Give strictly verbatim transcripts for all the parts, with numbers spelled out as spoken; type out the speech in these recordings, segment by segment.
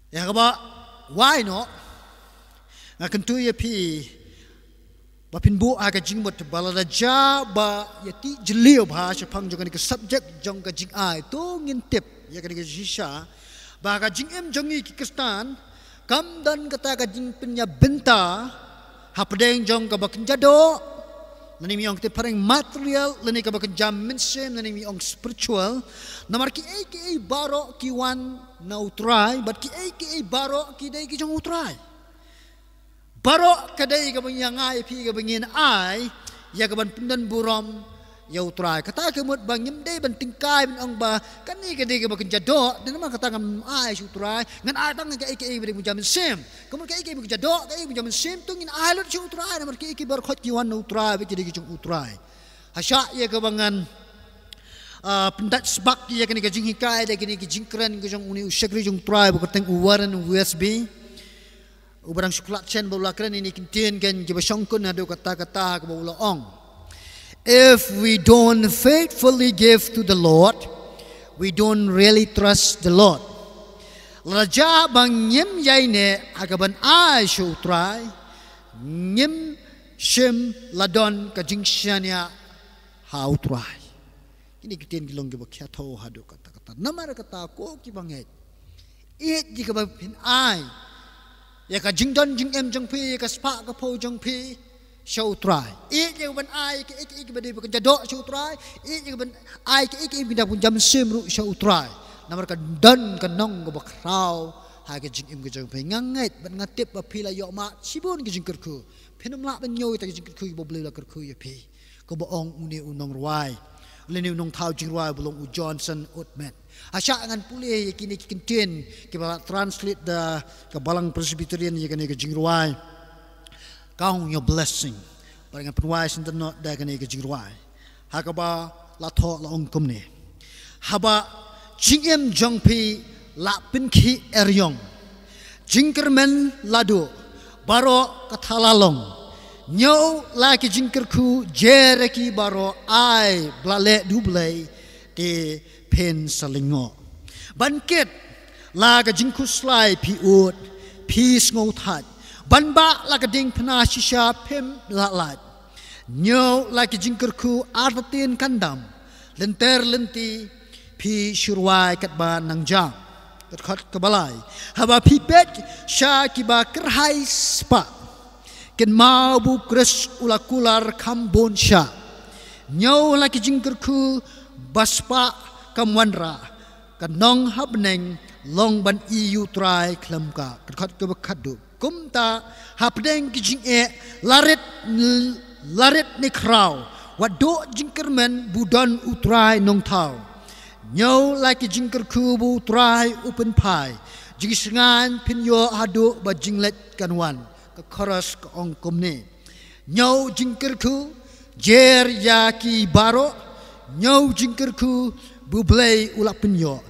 Ïa kaba wai noh, nga kyntu ïa phi ba phin buh ha ka jingmut ba lada jia ba ïa ti jylliew bha shaphang jong kane ka subject jong ka jingai, to ngin tip ïa kane ka shisha ba ka jingim jong ngi ki Khristan kam don kata ka jingpynïabynta hapdeng jong kaba kynja doh, lane ngi ong te phareng material, lane kaba kynja mynsiem, lane ngi ong spiritual. Namar kiei kiei baroh ki wan na U Trai, bad kiei kiei baroh ki dei ki jong U Trai. Baroh ka dei kaba ngi ïa ngai phi kaba ngin ai ïa kaban pyndon burom ïa U Trai. Kata ka mut ba ngim dei ban tyngkai ban ong ba kane ka dei kaba kynja doh, dei namar kata ngam ai sha U Trai, ngan ai tang kaei kaei ba dei kynja mynsiem. Ka mut kaei kaei ba kynja doh, kaei ba kynja mynsiem, to ngin ai lut sha U Trai, namar kiei kiei baroh ki wan na U Trai, ba ki dei ki jong U Trai. Hasha ïa kaba ngan, ah, pyndait sbak ïa kane ka jinghikai da kane ka jingkren ka jong une u shakri jong U Trai ba kyrteng u Warren Wiersbe. U ba dang shu khlad shen ba u la kren ïa kine ki ktien, kan, kiba shongkun haduh katta katta, kaba u la ong: If we don't faithfully give to the Lord, we don't really trust the Lord. Lada jia ba ngim ïaineh ha kaban ai sha U Trai, ngim shym la don ka jingshaniah ha U Trai. Kine ki ktien ki long kiba khia thaw haduh katta katta. Namar kata, ko ki bangeit, ïeit ïa kaba phin ai ïa ka jingdon jingem jong phi, ïa ka spah ka phew jong phi sha U Trai. Ïeit ïa kaban ai kaei kaei kaba dei ba kynja doh sha U Trai. Ïeit ïa kaban ai kaei kaei kaba dei ba kynja mynsiem ruh sha U Trai. Namar ka don ka nong kaba khraw ha ka jingim ka jong phi. Nga ngeit bad nga tip ba phi la ïoh mad shibun ki jingkyrkhu. Phin ym lah ban ñiew ïa kita ki jingkyrkhu kiba U Blei u la kyrkhu ïa phi. Kaba ong une u nongrwai, lane u nongthaw jingrwai ba long u Johnson Oatman. Hasha ngan pule ïa kine ki ktien kiba la translate da ka Balang Presbyterian ïa kane ka jingrwai, Count Your Blessing. Bad ngan pynwai shen dohnud da kane ka jingrwai. Ha kaba la thoh la ong kumne: Haba jingim jong phi la pynkhih eriong, jingkyrmen la duh, baroh ka thala long, ñiew la ki jingkyrkhu, jer ïa ki baroh, ai ba la leh da U Blei, te phin sa lyngngoh. Ban kit la ka jingkhuslai phi ud, phi sngewthait. Ban bah la ka diengphna shisha phim lah lait. Ñiew la ki jingkyrkhu, artatien kan dam, lynter lynti phi shu rwai katba nang jam. Ka dkhot kaba lai: Haba phi peit sha kiba kyrhai spah, kynmaw ba U Khrist u la kular kham bun shah. Ñiew la ki jingkyrkhu ba spah kam wanrah, ka nong ha bneng long ban ïohi U Trai khlem ka. Ka dkhot kaba khatduh: Kumta hapdeng ki jingeh, la rit, la rit ne khraw, wat duh jingkyrmen, ba u don U Trai Nongthaw. Ñiew la ki jingkyrkhu ba U Trai u pynphai, jingshngaiñ phin ïoh haduh ba jingleit kan wan. Ka chorus ka ong kumne: Ñiew jingkyrkhu, jer ïa ki baroh. Ñiew jingkyrkhu, ba U Blei u la pynïoh.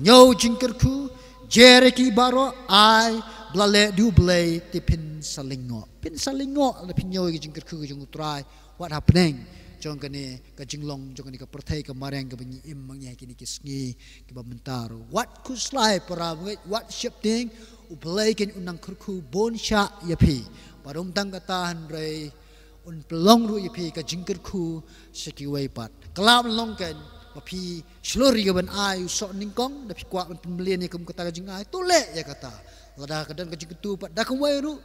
Ñiew jingkyrkhu, jer ïa ki baroh, ai ba la leh da U Blei, te phin sa lyngngoh. Phin sa lyngngoh lada phin ñiew ïa ki jingkyrkhu ka jong U Trai, wat hapdeng jong kane ka jinglong jong kane ka pyrthei ka mariang kaba ngi im ma ngi ha kine ki sngi kiba mynta ruh. Wat khuslai para bangeit, wat sheptieng, U Blei kin, un nang kyrkhu bun shah ïa phi. Bad ym tang kata, hynrei un pynlong ruh ïa phi ka jingkyrkhu sha kiwei pat. Ka lah ban long kan ba phi shlur ïa kaban ai u soh nyngkong, da phi kwah ban pynmlien ïa kum kata ka jingai, to leh ïa kata. Lada ka don ka jingkyntu pat da kumwei ruh,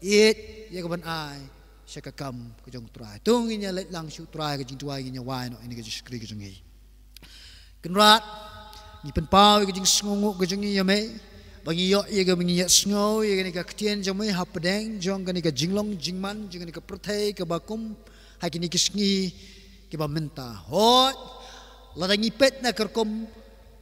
ïeit ïa kaban ai sha ka kam ka jong U Trai. To ngin ïa leit lang sha U Trai, ka jingduwai ngin ïa wai noh ïa kane ka jingshakri ka jong ngi. Kynrad, ngi pynpaw ïa ka jingsngewnguh ka jong ngi ïa Me, ba ngi ïoh ïa kaba ngi ïa sngew ïa kane ka ktien jong Me hapdeng jong kane ka jinglong jingman jong kane ka pyrthei kaba kum ha kine ki sngi kiba mynta. Hooid, lada ngi peit na ka rukom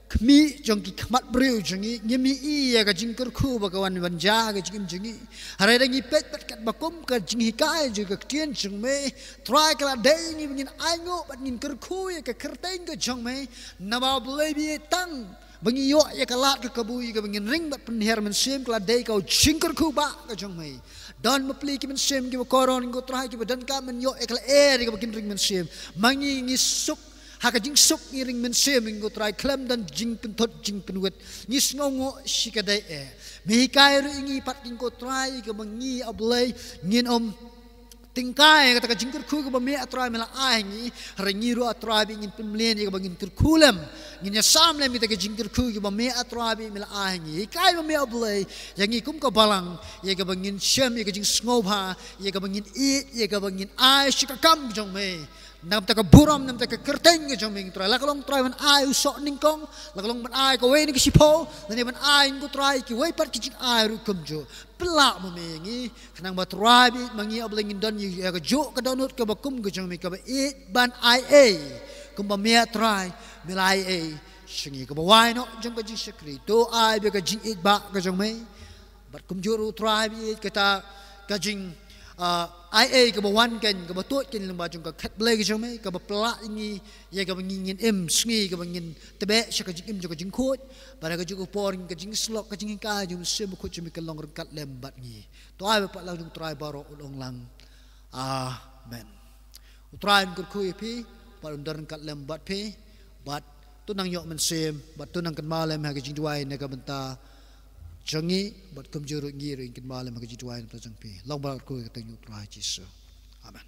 khmih jong ki khmat briew jong ngi, ngim ïohi ïa ka jingkyrkhu ba ka wan ban jia ha ka jingim jong ngi. Hynrei lada ngi peit bad katba kum ka jinghikai jong ka ktien jong Me, Trai, ka la dei ïa ngi ba ngin ainguh bad ngin kyrkhu ïa ka kyrteng ka jong Me. Naba balei ba ïeit tang ba ngi ïoh ïa ka lad ka kabu ïa kaba ngin ring bad pynhiar mynsiem? Ka la dei ka jingkyrkhu bah ka jong Me. Don bapli ki mynsiem kiba koron, ko Trai, kiba donkam ban ïoh ïa ka lyer ïa kaba kin ring mynsiem. Ma ngi ngi suk Ha ka jingsuk ngi ring mynsiem ring ko Trai khlem don jingpynthut jingpynwit. Ngi sngew ngoh shikatdei eh. Me hikai ruh ïa ngi pat king ko Trai ïa kaba ngi A Blei ngin ym tyngkai ïa kata ka jingkyrkhu kaba me A Trai me la ai ha ngi. Hynrei ngi ruh A Trai ba ngin pynmlien ïa kaba ngin kyrkhu lem. Ngin ïasam lem ïa kata ka jingkyrkhu kaba me A Trai ba me la ai ha ngi. Hikai ba me A Blei ïa ngi kum ka balang ïa kaba ngin shem ïa ka jingsngewbha ïa kaba ngin ïeit ïa kaba ngin ai sha ka kam jong me. Namar ka burom, namar ka kyrteng ka jong me Trai. La ka long Trai ban ai u soh nyngkong, la ka long ban ai kawei na ka shiphew, lane ban ai ko Trai kiwei pat ki jingai ruh kumjuh. Pynlah ma me ïa ngi, khnang ba Trai ba ma ngi A Blei ngin don ïa ka juh ka dohnud kaba kum ka jong me kaba ïeit ban ai ei. Kumba me A Trai, me la ai ei sha ngi kaba wai noh jong ka jingshakri. To ai ba ka jingïeit ba ka jong me. Bad kumjuh ruh Trai ba ïeit kata ka jing ah, ai ei kaba wan kein kaba tuid kein lyngba jong ka khet Blei ka jong me kaba pynlah ïa ngi ïa kaba ngi ngin im sngi kaba ngin tbeh sha ka jingim jong ka jingkhuid. Bad ha kajuh ka por ka jingsyllok ka jinghikai jong u Mynsiem Bakhuid jong me kan long ryngkat lem bad ngi. To ai ba pat la jong u Trai baroh u long lang. Amen. U Trai un kyrkhu ïa phi bad un don ryngkat lem bad phi. Bad to nang ïoh mynsiem bad to nang kynmaw lem ha ka jingduwai na ka bynta jong ngi bad kumjuh ruh ngi ruh ngin kynmaw lem ha ka jingduwai na ka bynta jong phi. Long ba la kyrkhu ïa ka kyrteng u Trai Jisu. Amen.